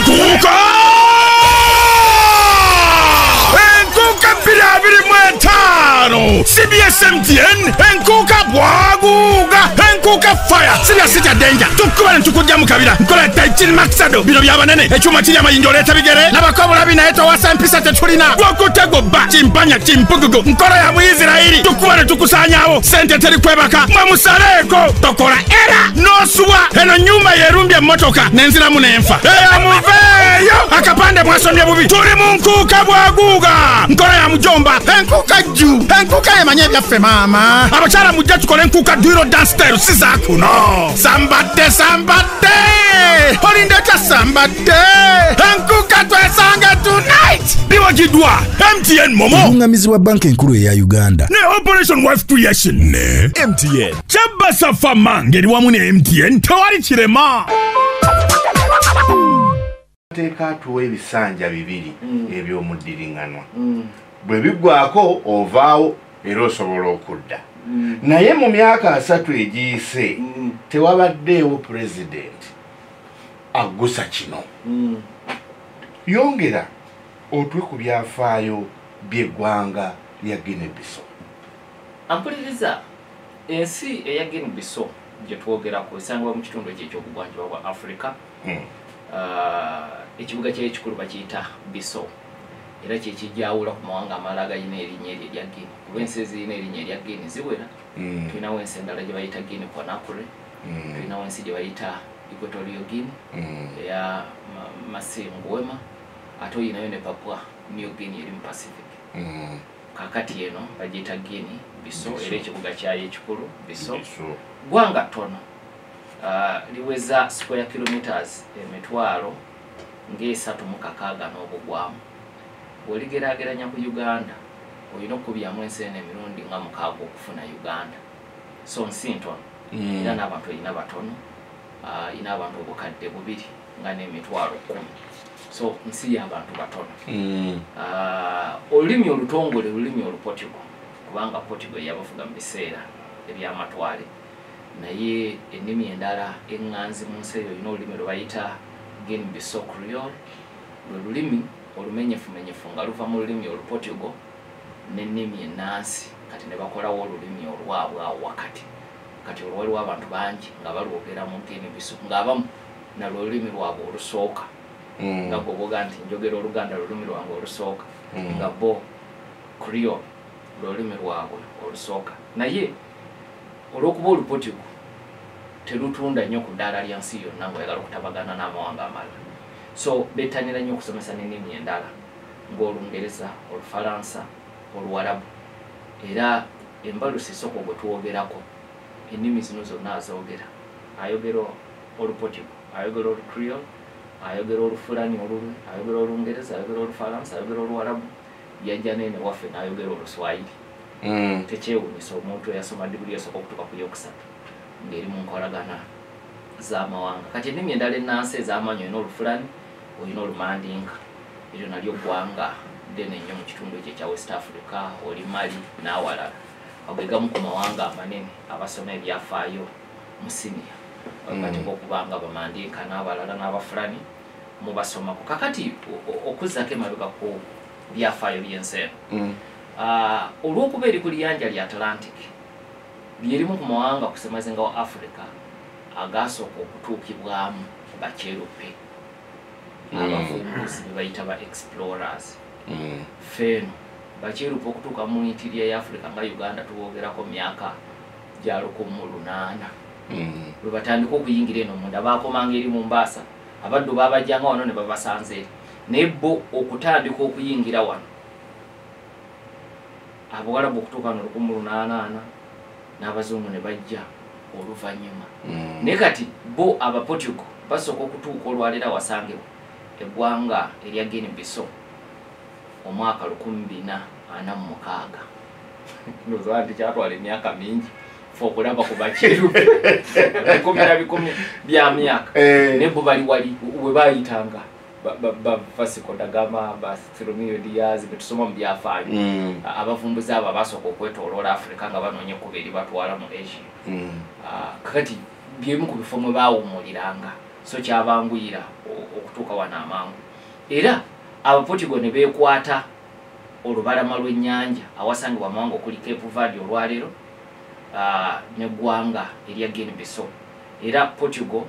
Enkuuka! Enkuuka 2025! CBS MTN, Enkuuka bwaguuga! Enkuuka fire! Siriya sitya danger! Tukuba ne tukujja mu kabira! Nkola Taichini Maxado! Bino by'abanene! Ekyuma kiri amayinja oleeta bigere! Labako bulabi naye towasa empisa tetulina! Gwokutte gwobba! Kimpanya kimpugugu! Nkola ya Muyisirayiri! Tukuba ne tukusaanyaawo! Ssente teri kwebaka! Mwe musaleeko! Tokola era n'osuwa! Eno nnyumba yeerumbye emmotoka n'enziramu n'enfa! Eya muveeyo! Akapande mwasomye bubi! Tuli mu nkuuka bwaguuga! Nkola ya mujomba! Enkuuka jju! Enkuuka yemanye ebyaffe maama! Abakyala mujja tukole enkuuka duiro dance style si za kuno! Sambadde sambadde! Olindeta sambadde! Enkuuka twesanga tonight! Biwagiddwa MTN Momo! Obungamizi bwa banka enkulu eya Uganda ne Operation Wife Creation ne MTN. Kyabasa Fama ngeri wamu ne MTN tewali kirema. Teeka tuwe ebisanja bibiri eby'omuddiringanwa. Bwe biggwako ovaawo era osobola okudda. Naye mu myaka 3 egiyise tewabaddeewo pulezidenti aggusa kino. Yongera otwe ku byafaayo by'eggwanga lya Guinea-Bissau. Ampuliriza, ensi eya Guinea-Bissau gye twogerako esangibwa mu kitundu ekyo eky'obugwanjuba bwa Africa. Ekibuga kyayo ekikulu bakiyita Bissau era kyekijawula ku mawanga amalala agalina erinnya eryo erya Guinea, kuba ensi ezirina erinnya erya Guinea ziwera. Tulinawo ensi endala gye bayita Guinea Conakry, tulinawo ensi gye bayita Equatorial Guinea eya Masinguema, ate oyinayo ne Papua New Guinea eri mu Pacific. Kaakati eno bagiyita Guinea Bissau era ekibuga kyayo ekikulu Bissau. Ggwanga ttono, liweza square kilometers emitwalo ng'e36 n'obugwamu. Bw'oligeraageranya ku Uganda olina okukubyamu ensi eno emirundi nga 6 okufuna Uganda. So nsi ntono era n'abantu erina batono, erina abantu 2,000 nga n'emitwalo 10. So nsi y'abantu batono. Olulimi olutongole lulimi Oluportugal, kubanga Portugal yabafuga mu biseera ebyamatwale. Naye ennimi endala eŋŋanzi mu nsi eyo olina olulimi lwe bayita Guinea-Bissau Creole, lwe lulimi olumenyefumenyefu nga luva mu lulimi Oluportugal n'ennimi ennansi, kati ne bakolawo olulimi olwabwe awo wakati. Kati olwo waliwo abantu bangi nga balwogera mu Guinea-Bissau ng'abamu nalwo olulimi lwabwe olusooka, nga gwoboga nti njogera Oluganda lulimi lwange olusooka, nga bo Creole lulimi lwabwe olusooka. Naye olw'okuba Oluportugal terutunda nnyo ku ddaala lya nsi yonna ng'oyagala okutabagana n'amawanga amalala, so bettanira nnyo okusomesa n'ennimi endala ng'Olungereza, Olufalansa, Oluwarabu. Era Embalu Sisoko gwe twogerako ennimi zino zonna azoogera. Ayogera Oluportugal, ayogera Olucreole, ayogera Olufulani olulwe, ayogera Olungereza, ayogera Olufalansa, ayogera Oluwarabu, yajja n'eno waffe n'ayogera Oluswayiri. Tekyewuunyisa omuntu eyasoma diguli esooka okutuuka ku yokusatu ng'eri mu nkolagana z'amawanga. Kati ennimi endala ennansi ez'amaanyi olina Olufulani, olina Olumandinka, eryo nalyo ggwanga ddene nnyo mu kitundu ekyo ekya West Africa, oli Mali n'awalala. Ago gamu ku mawanga amanene abasoma ebyafaayo mu siniya bateekwa okuba nga Bamandinka n'abalala n'Abafulani mubasomako. Kakati okuzzaako emabega ku byafaayo by'ensi eno, olw'okuba eri ku liyanja lya Atlantic, lyerimu ku mawanga ku ssemazinga wa Africa agasooka okutuukibwamu bakyeruppe, abavumbuzi be bayita ba explorers. Ffe eno bakyeruppe okutuuka mu interior ya Africa nga Uganda tuboogerako myaka gya 1800 lwe batandika okuyingira eno munda. Baakomanga eri Mombasa, abaddu baabajjanga wano ne babasanze eri, naye bo okutandika okuyingira wano Abawarabu okutuuka wano 1804 n'Abazungu ne bajja oluvannyuma. Naye kati bo Abaportugal basooka okutuuka olwaleero awasangibwa eggwanga erya Guinea-Bissau omwaka 1446. Ndowooza nti kyatwala emyaka mingi fe okulaba ku bakyeruppe, bikumi na bikumi bya myaka. Naye bo bali wali we baayitanga ba Vasco da Gama, Bartolomeo Diaz betusoma mu byafaayo, abavumbuzi abo abasooka okwetooloola Africa nga banoonya ekkubo eribatwala mu Asia. Kakati byemu ku bifo mwe baawummuliranga. So kyabanguyira okutuuka wano amangu. Era Abaportugal ne beekwata olubalama lw'ennyanja awasangibwa amawanga okuli Cape Verde olwaleero n'eggwanga erya Guinea Bissau. Era Portugal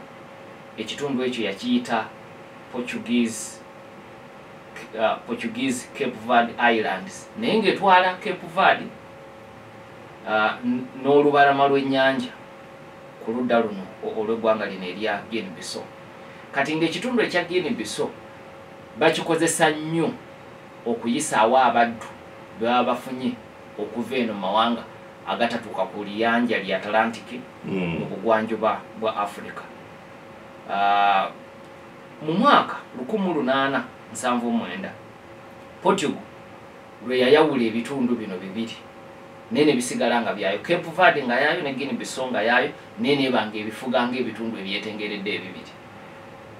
ekitundu ekyo yakiyita Portuguese Cape Verde Islands, naye ng'etwala Cape Verde n'olubalama lw'ennyanja ku ludda luno olw'eggwanga lino erya Guinea Bissau. Kati ng'ekitundu ekya Guinea Bissau bakikozesa nnyo okuyisaawo abaddu be baba bafunye okuva eno mu mawanga agatatuuka ku liyanja lya Atlantic mu bugwanjuba bwa Africa. Mu mwaka 1879 Portugal lwe yayawula ebitundu bino bibiri, naye ne bisigala nga byayo. Cape Verde nga yaayo ne Guinea Bissau nga yaayo, naye nebanga ebifuga ng'ebitundu ebyetengeredde ebibiri.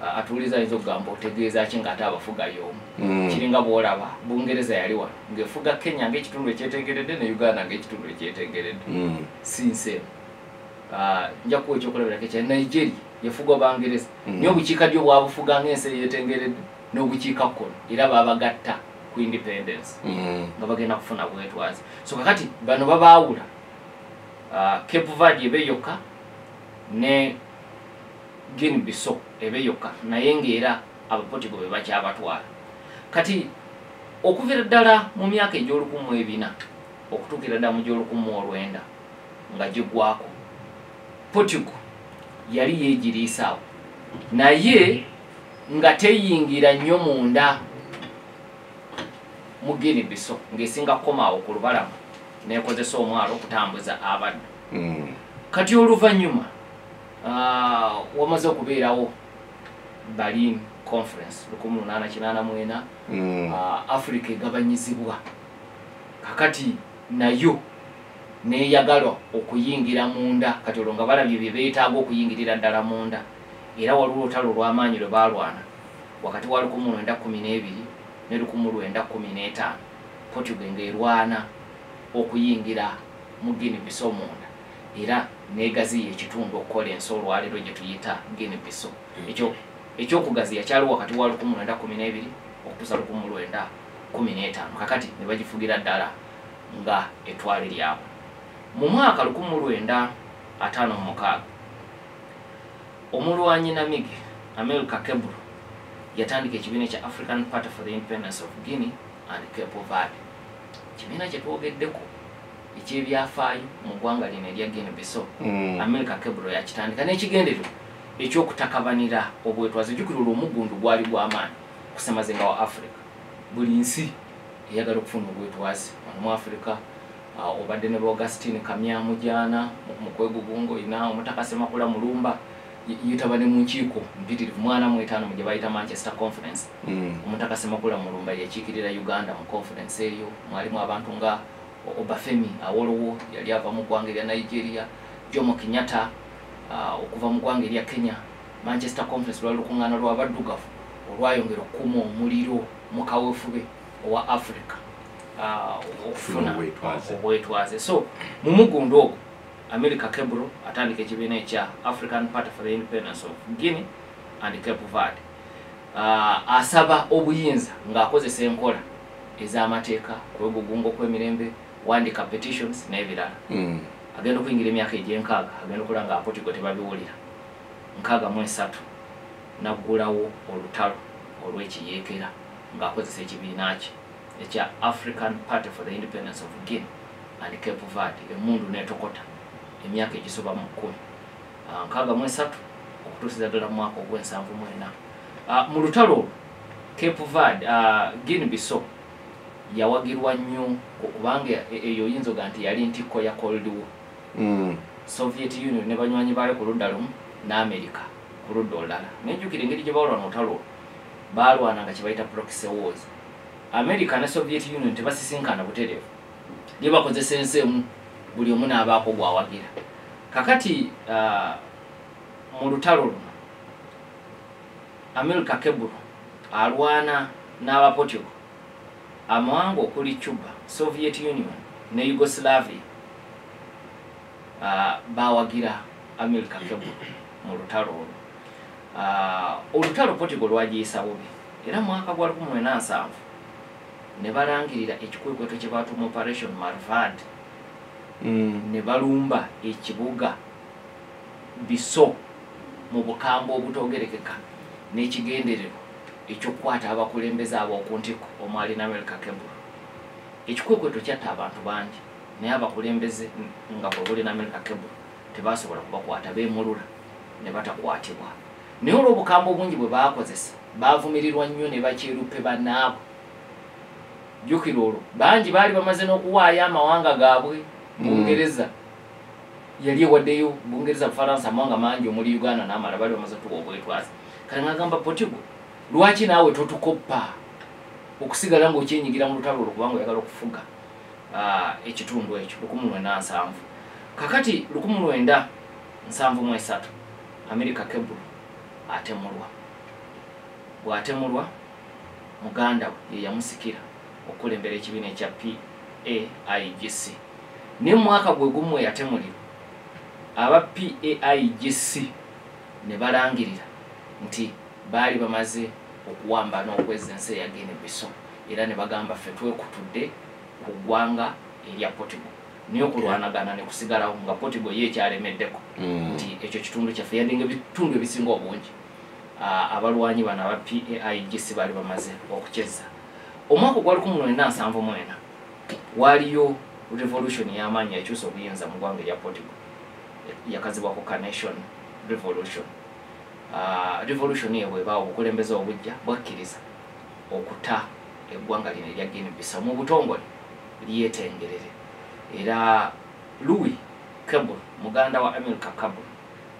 Atuuliza ayinza okugamba otegeeza ki ng'ate abafuga y'omu. Kiringa bw'olaba Bungereza yali wano ng'efuga Kenya ng'ekitundu ekyetengeredde ne Uganda ng'ekitundu ekyetengeredde. Si nsi emu. Nja kuwa ekyokulabirako ekya Nigeria yafugwa Bangereza, naye obukiikaddyo bwabufuga ng'ensi eyeetengeredde n'obukiikakkono, era baabagatta ku independence nga bagenda kufuna bwetwaze. So kakati bano babaawula, Cape Verde ebe yokka ne Guinea Bissau ebe yokka, naye ng'era Abaportugal be bakyabatwala. Kati okuviira ddala mu myaka egy'olukumi okutuukira ddala mu gy'olukumi nga giggwako, Portugal yali yeegiriisaawo, naye nga teyingira nnyo munda mu Guinea Bissau, ng'esinga kukomaawo ku lubalama n'ekozesa omwalo okutambuza abaddu. Kati oluvannyuma wamaze okubeerawo Berlin Conference 1884, Africa egabanyizibwa. Kakati nayo neeyagalwa okuyingira munda. Kati olwo nga balabye bye beetaaga okuyingirira ddala munda. Era waliwo olutalo olw'amaanyi lwe baalwana wakati wa 1912 ne 1915, Portugal ng'erwana okuyingira mu Guinea Bissau munda, era n'egaziya ekitundu okukola ensi olwaleero gye tuyita Guinea Bissau. Ekyo ekyokugaziya kyaliwo wakati wa 1912 okutuusa 1915. Kakati ne bagifugira ddala nga ettwale lyabwe. Mu mwaka 1956 omulwanyi Namige Amilcar Cabral yatandika ekibiina kya African Party for the Independence of Guinea and Cape Verde, kibiina kye twogeddeko ekyebyafaayo mu ggwanga lino erya Guinea Bissau. Amilcar Cabral yakitandika n'ekigendererwa ekyokutakabanira obwetwaze. Jjukira olwo omuggundu gwali gw'amaanyi kusemazinga wa Africa, buli nsi eyagala okufuna obwetwaze. Wano mu Africa obadde ne Augustine Kamya Mujana mu kwegugungo, ina Omutaka Ssemakula Mulumba yeetaba ne mu nkiiko mpitirivu 45 mu gye bayita Manchester Conference. Omutaka Ssemakula Mulumba yakiikirira Uganda mu conference eyo. Mwalimu abantu nga Obafemi Awolowo yali ava mu ggwanga erya Nigeria, Jomo Kenyatta okuva mu ggwanga erya Kenya. Manchester Conference lwali lukuŋŋaana lw'abaddugavu olwayongera okukuma omuliro mu kaweefube owa Africa okufuna obwetwaze. So mu mugundu ogwo Amilcar Cabral atandika ekibiina ekya African Party for the Independence of Guinea and Cape Verde. Asaba obuyinza ng'akozesa enkola ez'amateeka, kwegugunga okw'emirembe, wandika petitions n'ebirala. Agenda okuyingira emyaka egy'enkaaga, agenda okulaba nga Abaportugal tebabiwulira. 63 naggulawo olutalo olw'ekiyeekera ng'akozesa ekibiina kye ekya African Party for the Independence of Guinea and Cape Verde. Emmundu n'etokota emyaka egisoba mu 10, 63 okutuusiza ddala mu mwaka ogw'ensanvu. Mu lutalo olwo Cape Verde, Guinea Bissau yawagirwa nnyo, kubanga eyo oyinza oga nti yali ntikko ya Cold War. Soviet Union ne banywanyi baayo ku ludda lumu n'America ku ludda olulala. Nejjukira engeri gye baalwana olutalo olwo, baalwana nga kye bayita proxy wars. America ne Soviet Union tebasisinkana butereevu, ye bakozesa ensi emu, buli omu n'abaako gwawagira. Kakati mu lutalo luno Amilcar Cabral alwana n'Abaportugal, amawanga okuli Cuba, Soviet Union ne Yugoslavia bawagira Amilcar Cabral mu lutalo olwo. Olutalo Portugal lwagiyisa bubi, era mwaka gwa 1970 ne balangirira ekikwekweto kye baatuuma Operation Marvad. Ne balumba ekibuga Bissau mu bukambwe obutogerekeka n'ekigendererwa ekyokukwata abakulembeze ab'oku ntikko omwali n'Amilcar Cabral. Ekikwekweto kyatta abantu bangi, naye abakulembeze nga kwe buli n'Amilcar Cabral tebasobola kubakwata, beemulula ne batakwatibwa. Naye olw'obukambwe obungi bwe baakozesa, baavumirirwa nnyo ne bakyeruppe bannaabwe. Jjukira olwo bangi baali bamaze n'okuwaayo amawanga gaabwe. Bungereza yali ewaddeyo, Bungereza, Bufalansa, amawanga mangi omuli Uganda n'amala baali bamaze tuwa obwetwaze. Kale ngagamba, Portugal, lwaki naawe totukoppa okusigala ng'okyenyigira mu lutalo olwo, kubanga oyagala okufuga ekitundu ekyo? 1970. Kakati 1973 Amilcar Cabral atemulwa. Bw'atemulwa, muganda we ye yamusikira okukulembera ekibiina ekya PAIGC. Naye mu mwaka gwe gumu yatemulirwa, aba PAIGC ne balangirira nti baali bamaze okuwamba n'okweza ensi eya Guinea Bissau, era ne bagamba, ffe twekutudde ku ggwanga erya Portugal. Naye okulwanagana ne kusigalawo nga Portugal ye ekyalemeddeko nti ekyo kitundu kyaffe, yadde nga ebitundu ebisinga obungi abalwanyi bano aba PAIGC baali bamaze okukyeza. Omwaka ogwa 1974 waaliyo revolution y'amaanyi yakyusa obuyinza mu ggwanga erya Portugal, yakazibwako Carnation Revolution. Revolution eyo bwebaawo, obukulembeze obujja bwakkiriza okuta eggwanga lino erya Guinea Bissau mu butongole lyetengerere, era Louis Cabral, muganda wa Amilcar Cabral,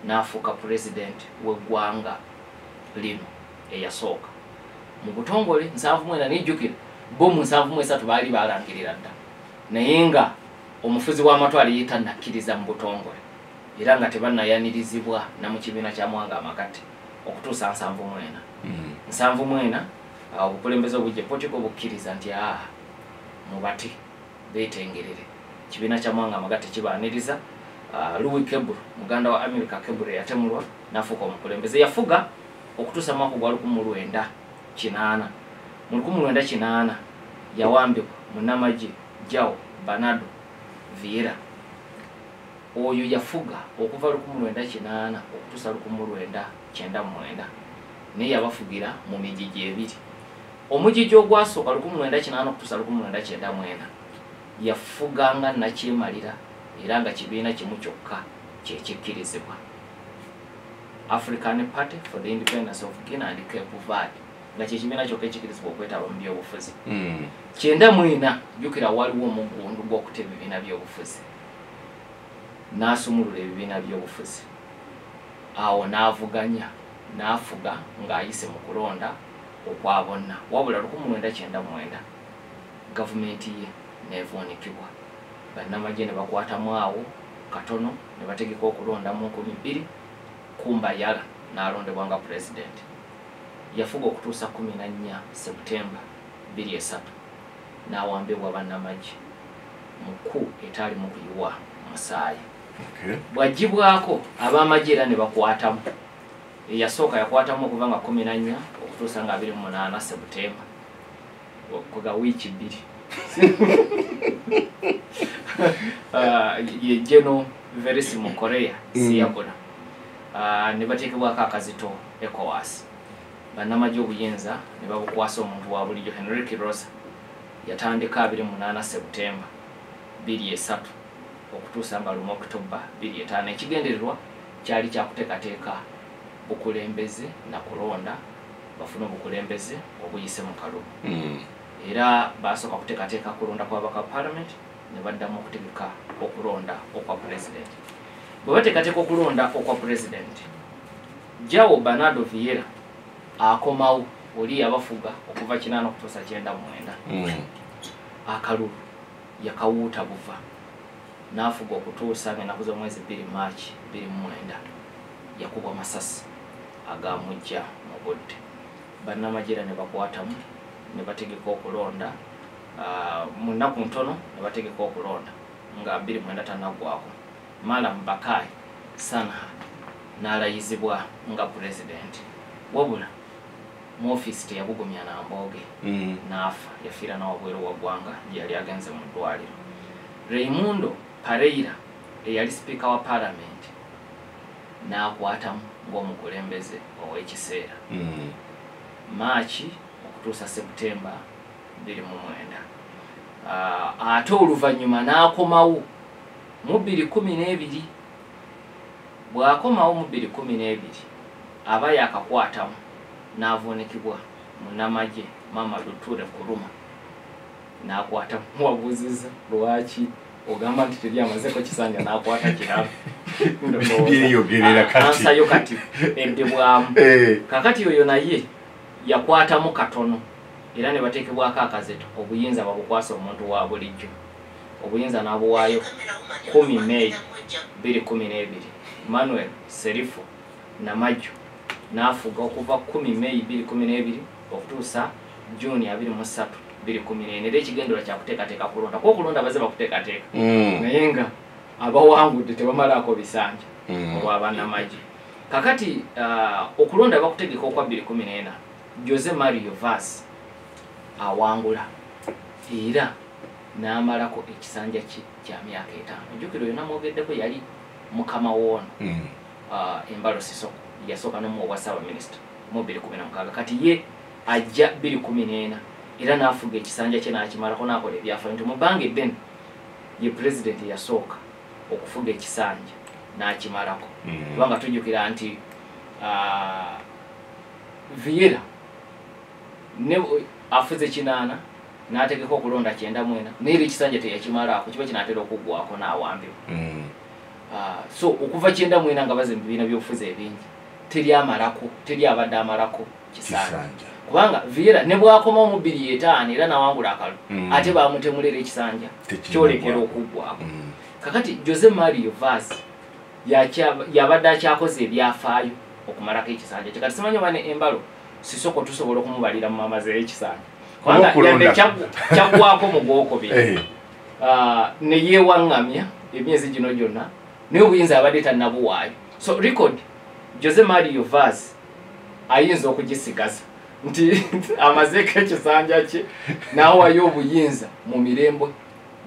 n'afuuka president w'eggwanga lino eyasooka mu butongole 74. Nejjukira bo mu 73 baali balangirira dda, naye nga omufuzi w'amatwale ye tannakkiriza mu butongole, era nga tebannayanirizibwa na mu kibiina kya mwanga amagatte okutuusa 74. 74 obukulembeze obujja Portugal bukkiriza nti aa mubate beetengerere, kibiina kya mwanga amagatte kibaaniriza. Louis Cabral, muganda wa Amilcar Cabral yatemulwa, n'afuuka omukulembeze. Yafuga okutuusa mwaka gwa 1980. Mu 1980 yawambibwa munnamagye João Bernardo Vieira. Oyo yafuga okuva 1980 okutuusa 1999, naye yabafugira mu migigi ebiri. Omugigi ogwasooka 1980 okutuusa 1994 yafuganga nakyemalira, era nga kibiina kimu kyokka kyekikkirizibwa, African Party for the Independence of Guinea and Cape Verde, nga kyekibiina kyokka ekikkirizibwa okwetaba mu byobufuzi. 94, jjukira waliwo omugundu gw'okuta ebibiina byobufuzi, n'asumulula ebibiina byobufuzi. Awo n'avuganya n'afuga ng'ayise mu kulonda okwa bonna. Wabula 1999 gavumenti ye neevuunikibwa, bannamagye ne bakwatamu awo katono ne bategeka okulonda mu 2000. Kumba Yala n'alondebwa nga pulezidenti. Yafuga okutuusa 14 Sebutemba 23 n'awambibwa bannamagye mu coup etaalimu kuyiwa musaayi. Bw'aggyibwako, ab'amagye era ne bakwatamu. Eyasooka yakwatamu okuva nga 14 okutuusa nga 28 Sebutemba, kwega wiiki 2. Ye General Veríssimo Correia Seabra. Ne bateekebwako akazito ECOWAS. Bannamagye obuyinza ne babukwasa omuntu wa bulijjo Henrique Rosa. Yatandika 28 Sebutemba 23 okutuusa nga 1 Okitoba 25. Ekigendererwa kyali kyakuteekateeka bukulembeze na kulonda bafune obukulembeze obuyise mu kalulu. Era basooka kuteekateeka kulonda kw'ababaka parliament, ne baddamu okutegeka okulonda okwa president. Bwe bateekateeka okulonda okwa president, João Bernardo Vieira akomawo, oli yabafuga okuva 80 okutuusa 99. Akalulu yakawuuta buva n'afuga okutuusa ng'ennaku z'omwezi 2 Maaki 29 yakubwa masasi agamujja mu budde. Bannamagye era ne bakwatamu ne bategeka okulonda mu nnaku ntono, ne bategeka okulonda nga 29 tannaggwako. Malam Bacary Sanha N'alayizibwa nga pulezidenti, wabula mu ofiisi teyabugumya na mbooge, n'afa. Yafiira nawabweru wa ggwanga gye yali agenze mu ddwaliro. Raimundo Pereira eyali sipiika wa paalamenti n'akwatamu ng'omukulembeze ow'ekiseera, Maaki okutuusa Seputemba 2009. Ate oluvannyuma n'akomawo mu 2012. Bw'akomawo mu 2012, aba yakakwatamu n'avuunikibwa munnamagye Mamadou Toure Kuruma n'akwatamu. Wabuuzizza lwaki ogamba nti teri amazeko kisanja n'akwata kirabo. Byeyogerera kati. Ansayo kati eddibwamu. Kakati oyo naye yakwatamu katono era ne bateekebwako akazeto, obuyinza babukwasa omuntu wa bulijjo. Obuyinza n'abuwaayo 10 Meeyi 2012, Manuel Serifo Namajjo n'afuga okuva 10 Meeyi 2012 okutuusa Juni 23 2014. Era ekigendera kyakuteekateeka kulonda, kuba okulonda bazze bakuteekateeka, naye nga abawangudde tebamalaako bisanja olw'abannamagye. Kakati okulonda bakutegeka okwa 2014, Jose Mario Vaz awangula era n'amalako ekisanja kye kya myaka 5. Ojjukira oyo namwogeddeko yali mukama woono, Embalo Sisoko, yasooka n'omuwa obwa ssaabaminisita mu 2016. Kati ye ajja 2014 era n'afuga ekisanja kye n'akimalako, n'akola ebyafaayo nti mu bbanga eddene ye pulezidenti yasooka okufuga ekisanja n'akimalako. Kubanga tujjukira nti Vieira ne afuze 8 n'ategeka okulonda 94, naye era ekisanja teyakimalaako, kiba kinaatera okuggwako n'awambibwa. So okuva 94 nga baze mu bibiina by'obufuzi ebingi, teri amalako, teri abadde amalako kisanja. Kubanga Vieira ne bw'akomawo mu 2005 era n'awangula akalulu, ate bamutemulera ekisanja kyolekera okuggwako. Kakati Jose Mario Vaz yabadde akyakoze ebyafaayo okumalako ekisanja kye. Kati simanyi oba ne Embalo Sisoko tusobola okumubalira mu mamaze y'ekisanja, kubanga yadde kyaggwako mu gwokubiri ne yeewaŋŋamya emyezi gino gyonna, naye obuyinza abadde tannabuwaayo. So record Jose Mario Vaz ayinza okugisigaza nti amazeeko ekisanja kye n'awayo obuyinza mu mirembe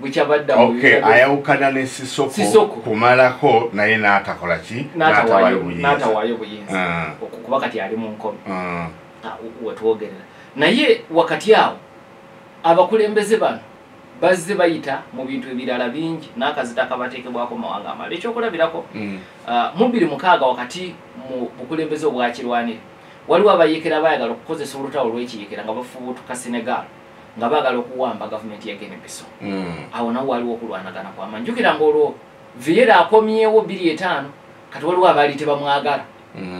bukyabadda mu ayawukana ne Sisoko kumalako, naye n'atakola ki, n'atawaayo buyinza, kuba kati ali mu nkomi wetwogerera. Naye wakati awo abakulembeze bano bazze bayita mu bintu ebirala bingi n'akazito akabateekebwako mawanga amalala. Ekyokulabirako, mu 2006 wakati mu bukulembeze obwakirwanire, waliwo abayeekera baayagala okukozesa olutalo lw'ekiyeekera nga bafubutuka Senegal nga baagala okuwamba gavumenti ya Guinea Bissau. Awo nawo waliwo okulwanagana kw'amaanyi. Jjukira ng'olwo Vieira akomyewo 2005, kati waliwo abaali tebamwagala,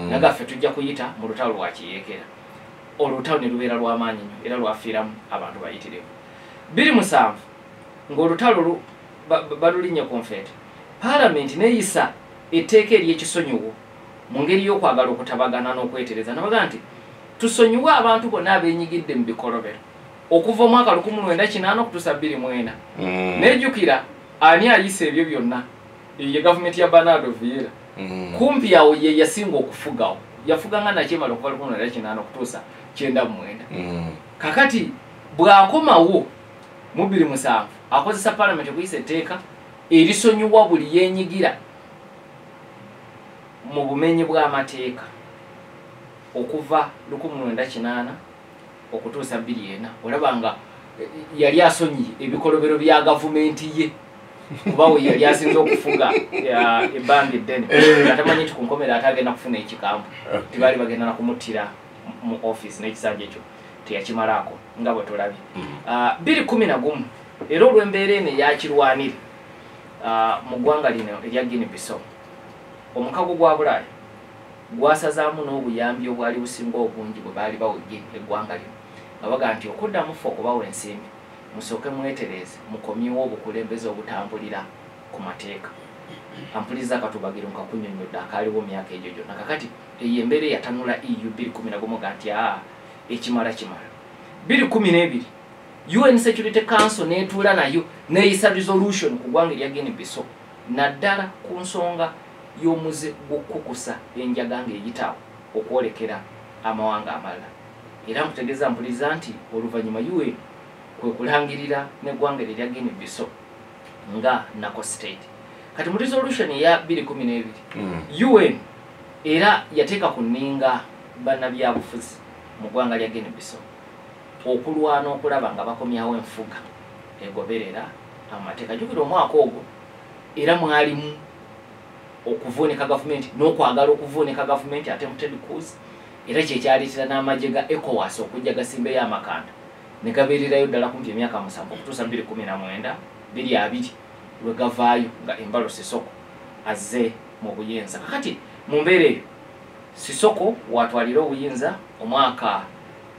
nagaffe tujja kuyita mu lutalo lwa kiyeekera. Olutalo ne lubeera lw'amaanyi nnyo era lwafiiramu abantu bayitirivu. 2007 ng'olutalo balulinnya ku nfeete, paalamenti neeyisa etteeka ery'ekisonyiwo mu ngeri y'okwagala okutabagana n'okwetereza, nabaga nti tusonyiwe abantu bonna abeenyigidde mu bikolobero okuva omwaka 1980 okutuusa 2004. Nejjukira ani ayisa ebyo byonna? Ye gavumenti ya Bernardo Vieira. Kumpi awo ye yasinga okufugawo, yafuga nga nakyemala okuva 1980 okutuusa 99. Kakati bw'akomawo mu 2007 akozesa paalamenti okuyisa etteeka erisonyiwa buli yeenyigira mu bumenyi bw'amateeka okuva 1980 okutuusa 2004. Olaba nga yali asonyiye ebikolobero bya gavumenti ye, kuba we yali asinze okufuga ebbanga eddene, nga tamanyi nti ku nkomera ate agenda kufuna ekikambo, tibaali bagenda na kumuttira mu ofiisi, n'ekisanja ekyo teyakimalaako nga bwe tulabye. 2011 era olw'embeera eno eyakirwanire mu ggwanga lino erya Guinea Bissau, omukago gwa Bulaaya gwasazaamu n'obuyambi obwali businga obungi bwe baali bawa eggwanga lino, nga baga nti okuddamu ffe okubawa ensimbi musooke mwetereeze, mukomyewo obukulembeze obutambulira ku mateeka. Ampuliza akatubagiro nkakunnyonnyodde akaaliwo myaka egyo gyonna. Kakati eyo embeera eyatanula EU 2011 ga nti ekimala kimala. 2012 UN Security Council n'etuula nayo n'eyisa resolution ku ggwanga erya Guinea Bissau, naddala ku nsonga y'omuze gw'okukukusa enjaga ng'eyitawo okwolekera amawanga amalala. Era nkutegeeza mpuliza nti oluvannyuma UN kwe kulangirira n'eggwanga erya Guinea Bissau nga Nako State. Kati mu resolution ya 2012 UN era yateeka ku nninga bannabyabufuzi mu ggwanga lya Guinea Bissau okulwana okulaba nga bakomyawo enfuga egoberera amateeka. Jjukira omwaka ogwo era mwalimu okuvuunika gavumenti n'okwagala okuvuunika gavumenti attempted coups, era kyekyaleetera n'amagye ga ECOWAS okujja gasimbeyo amakanda ne gabeererayo ddala kumpi emyaka 7 okutuusa 2019 2020 lwe gavaayo nga Embalo Sissoco azze mu buyinza. Kakati mu mbeera eyo Sissoco watwalira obuyinza omwaka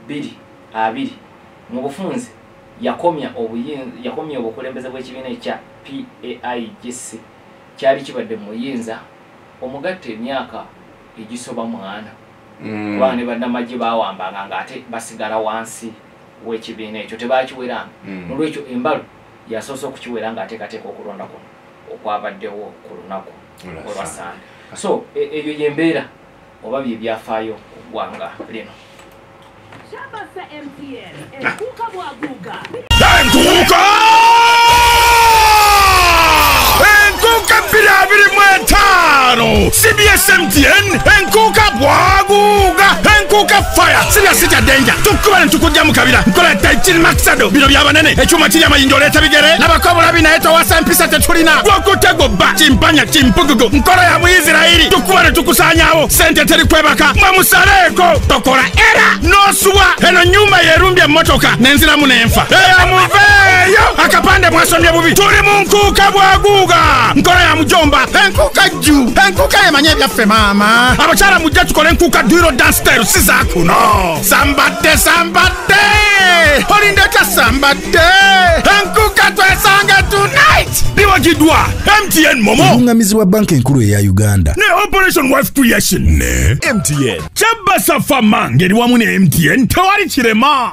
2020 mu bufunze yakomya obukulembeze bw'ekibiina ekya PAIGC kyali kibadde mu buyinza omugatte emyaka egisoba 4 kubanga ne bannamagye baawambanga ng'ate basigala wansi w'ekibiina ekyo tebakiweranga. Nolwekyo Embalo yasoose okukiwera ng'ateekateeka okulonda kuno okwabaddewo ku lunaku olwa Sande. So eyo y'embeera oba bye byafaayo ku ggwanga lino. Enkuuka! Enkuuka 2025 CBS MTN enkuuka bwaguuga enkuuka fire siriya sitya danger tukuba ne tukujja mu kabira nkola taichini maxado bino by'abanene ekyuma kiri amayinja oleeta bigere nabako obulabi naye towasa empisa tetulina gwokutego bba kimpanya kimpugugu nkola ya Muisirayiri tukuba ne tukusaanyaawo sente teri kwebaka mwe musaleeko tokola era n'osuwa eno nyumba yerumbye emmotoka n'enziramu n'enfa eya muveeyo akapande mwasomye bubi tuli mu nkuuka bwaguuga nkola ya mujomba enkuuka jju enkuuka yemanye ebyaffe maama abakyala mujja tukole enkuuka duiro dance style si zaakuno sambadde sambadde olindeta sambadde enkuuka twesanga tonight biwagiddwa MTN Momo Obulungamizibwa banka enkulu eya Uganda ne Operation Wife Creation ne MTN Kyabasa Fama ngeri wamu ne MTN tewali kirema.